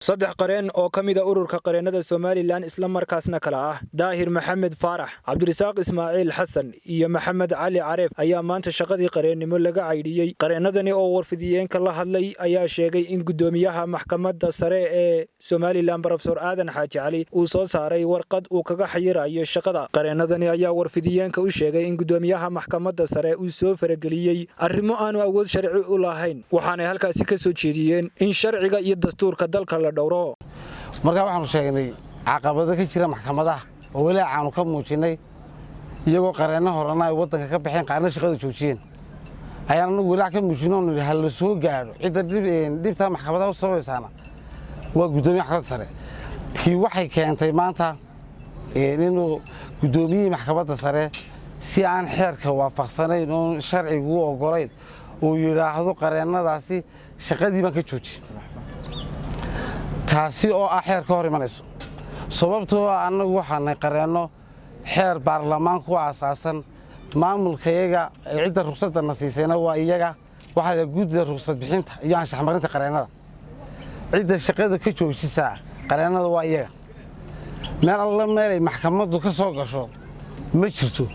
Saddex qareen oo ka mida ururka qareennada Somalilan, isla markaasna kala ah Daahir Maxamed Faarax, Cabdirasaaq Ismaaciil Xasan iyo Maxamed Cali Careef, ayaa maanta shaqadii qareennimo laga caydhiyey. Qareennadani oo warfidiyeenka la hadlay ayaa sheegay in guddoomiyaha Maxkamadda Sare ee Somalilan, Brofesor Aadan Xaaji Cali, uu soo saaray warqad uu kaga xayirayo shaqada. Qareennadani ayaa warfidiyeenka u sheegay in guddoomiyaha Maxkamadda Sare uu soo farageliyey arrimo aanu awood sharci u lahayn, waxaanay halkaasi ka soo jeediyeen in sharciga iyo dastuurka dalka la dhowro. Markaa waxaanu sheegnay caqabado ka jira maxkamadaha oo weli aanu ka muujinnay, iyagoo qareenno horena ay waddanka ka baxeen, qaarna shaqada joojiyeen, ayaan anagu walaac ka muujinno onu nidhi ha la soo gaadho. Cidda dhibtaa maxkamadaha u sababaysaana waa guddoomiya Maxkamadda Sare. Tii waxay keentay maanta inuu guddoomiyihii Maxkamadda Sare si aan xeerka waafaqsanayn oon sharcigu u oggolayn uu yidhaahdo qareennadaasi shaqadii baan ka jooji, taasi oo ah xeer ka hor imanayso, sababtoo ah annagu waxaanay qareenno xeer baarlamaanku ku aasaasan. Maamulkayaga cidda rugsadana siisayna waa iyaga. Waxaa la guddida rugsad bixinta iyo anshaxmarinta qareennada. Cidda shaqada ka joojisaa qareennada waa iyaga. Meel alla meelay maxkamaddu ka soo gasho ma jirto.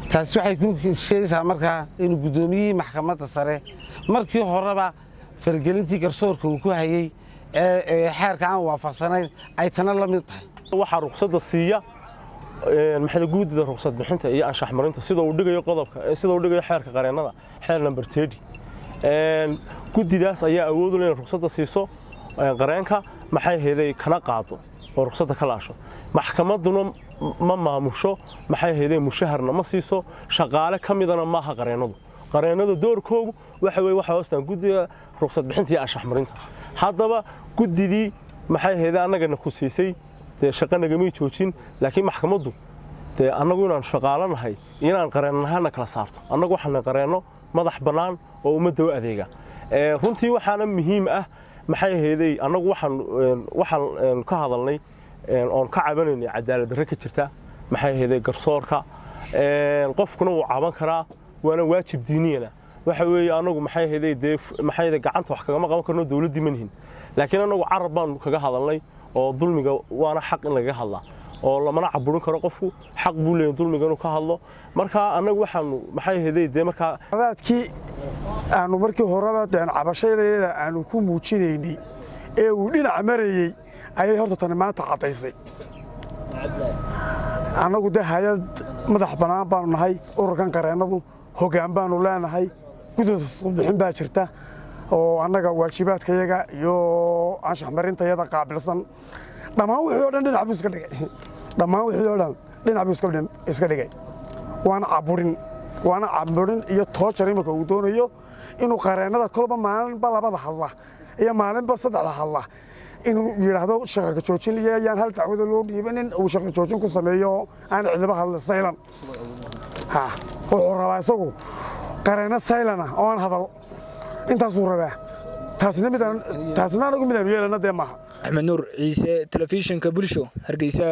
Taasi waxay ku sheegaysaa markaa inuu guddoomiyihii Maxkamadda Sare markii horeba faragelintii garsoorka uu ku hayey ee xeerka aan waafaqsanayn ay tana la mid tahay. Waxaa ruqsadda siiya maxda guddida ruqsad bixinta iyo anshax marinta, sida uu dhigayo qodobka, sida uu dhigayo xeerka qareennada, xeer number 30. Guddidaas ayaa awood u leh inay ruqsadda siiso qareenka, maxay heeday, kana qaado oo ruqsadda ka laasho. Maxkamadduna ma maamusho, maxay heeday, mushaharna ma siiso, shaqaale ka midana maaha qareennadu. Qareennada doorkoogu waxa weeye waxay hoostaan guddiga ruqsad bixinta iyo anshax marinta. Haddaba guddidii, maxay ahayd, annagana khusaysay dee shaqo nagamay joojin, laakiin maxkamaddu dee annagu inaan shaqaalo nahay iyo inaan qareennahana kala saarto. Annagu waxaana qareenno madax bannaan oo ummadda u adeega runtii. Waxaana muhiim ah, maxay ahaydey, annagu waxaan ka hadalnay oon ka cabanaynay cadaalad darre ka jirta, maxay ahaydey, garsoorka. Qofkuna wuu caban karaa, waana waajib diiniyana. Waxa weeye annagu, maxay ahaydey, dee maxay ahaydey, gacanta wax kagama qaban karno, dowladdii ma nihin, laakiin annagu carab baanu kaga hadalnay oo dulmiga waana xaq in lagaga hadlaa oo lamana caburin karo. Qofku xaq buu leeyahay dulmiga inuu ka hadlo. Marka annagu waxaanu, maxay ahaydey, dee markaa Adaadkii aanu markii horeba deen cabashaydeeda aanu ku muujinaynay ee uu dhinaca marayey ayay horta tani maanta caddaysay. Annagu dee hay'ad madax bannaan baanu nahay. Ururkan qareennadu hoggaan baanu leenahay, guddida bixin baa jirta oo annaga waajibaadkayaga iyo anshax marintayada qaabilsan. Dhammaan wixii oo dhan dhinac buu iska dhigay. Dhammaan wixii oo dhan dhinac buu iska dhigay. Waana caburin, waana caburin iyo toojar imika uu doonayo inuu qareennada kolba maalinba labada hadla iyo maalinba saddexda hadla inuu yidhaahdo shaqa joojin iyo ayaan hal dacwada loo dhiibanin, uu shaqa joojin ku sameeyo, aan cidiba hadla silent. Ha, wuxuu rabaa isagu qareenno silent ah oo aan hadal, intaasuu rabaa. Taasna midaan, taasna anagu midaanu yeelana dee maaha. Axmed Nuur Ciise, Telefishinka Bulsho, Hargeysa.